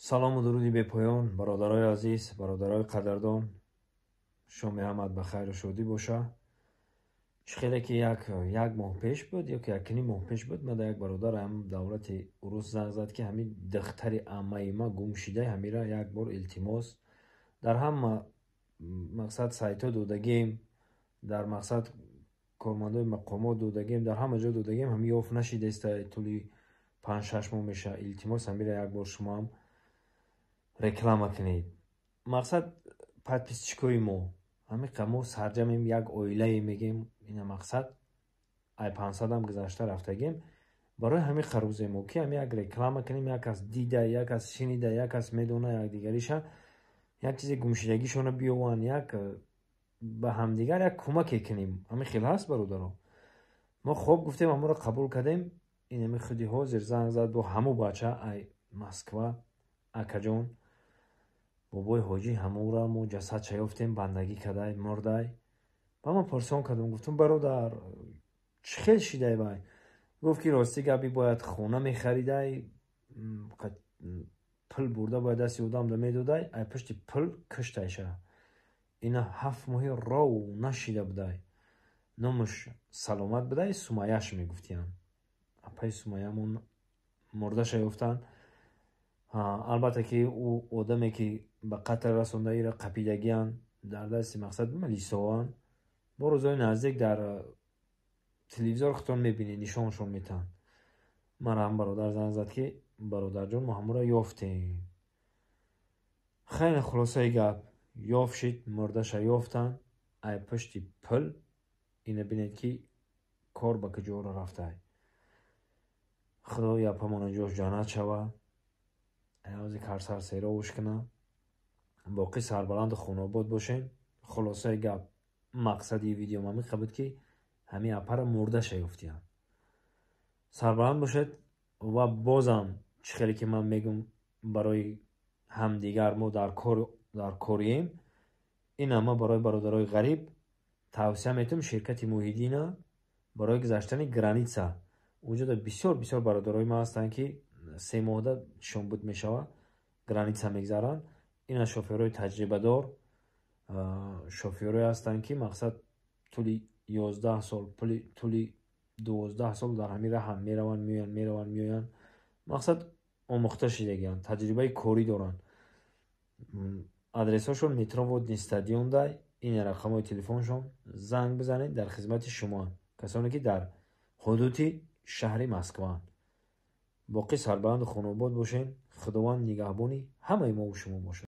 Салому дуруди бепоён, бародарои азиз, бародарои қадрдон. Шоми ҳамат ба хайру шодӣ боша. Чӣ хеле ки як моҳ пеш буд ё ки якним моҳ пеш буд, ман да як бародар ҳам давлати урус занг зад, ки ҳамин духтари аммаи ма гум шида, ҳамира як бор илтимос дар ҳама мақсад сайтҳо додагем, дар мақсад кормандои мақомот додагем, дар ҳама ҷо додагем, ҳами ёфт нашидаиста, тӯли 5-6 моҳ меша. Илтимос, ҳамира як бор шумоам реклама кунед. Мақсад, подписчикои мо ҳамиқа мо сарҷамем, як оилае мегем. Ина мақсад, ай 500-ам гузашта рафтагем. Барои ҳамин қарӯзе мо ки ҳами як реклама кунем, як кас дида, як кас шинида, як кас медона якдигариша, як чизе гумшидагишона биёванд, як ба ҳамдигар як кӯмаке кунем. Ҳамин хел ҳаст, бародаро. Мо хоб гуфтем, ҳамонро қабул кардем. Инами худи ҳозир занг зад бо ҳамун бача ай Москва: «Акаҷон, бобои ҳоҷӣ, ҳамонро мо ҷасадша ёфтем, бандагӣ кадай, мурдай». Ба ман пурсон кардам, гуфтам: «Бародар, чӣ хел шидай вай?» Гуфт, ки рости гапи, бояд хона мехаридай, пул бурда бояд дасти одам да медодай, ай пушти пул куштайша. Ина 7 моҳи ров нашида будай. Номаш Саломат будай, Сумаяш мегуфтиян. Апаи Сумаямон мурдаша ёфтанд. Албатта ки ӯ одаме ки ба қатл расонда, ира қапидагиян, дар дасти мақсад милисованд. Бо рӯзҳои наздик дар телевизор худтон мебинед, нишоншон метаҳанд. Мара ҳам бародар занг зад, ки бародарҷон, мо ҳамонро ёфтем. Хеле хулосаи гап, ёфт шид, мурдаша ёфтанд ай пушти пул. Ина бинед, ки кор ба куҷоро рафтай. Худо япамона ҷош ҷаннат шава, ҳавзи карсар серовуш куна. Боқӣ сарбаланду хонобод бошем. Хулосаи гап, мақсади видеом ҳамин буд, ки ҳамин апара мурдаша ёфтиянд. Сарбаланд бошед. Ва бозам чӣ хеле ки ман мегӯм, барои ҳамдигар мо дар корием. Ин ама барои бародарои ғариб тавсия метавонем ширкати Муҳиддина барои гузаштани граница. Уҷода бисёр бисёр бародарои ма ҳастанд, ки 3 моҳда шомбуд мешавад, граница мегзаранд. Ина шофёрои таҷрибадор, шофёрое ҳастанд, ки мақсад тӯли 11 сол, тӯли 12 сол дар ҳамин раҳам мераванд, меоянд, мераванд, меоянд. Мақсад, омӯхта шидагианд, таҷрибаи корӣ доранд. Адресҳошон метро Водный стадиондай. Ин рақамҳои телефоншон, занг бизанед, дар хизмати шумоанд, касоне ки дар ҳудуди шаҳри Москваанд. Боқӣ сарбаланду хонобод бошед. Худованд нигаҳбони ҳамаи мову шумо бошад.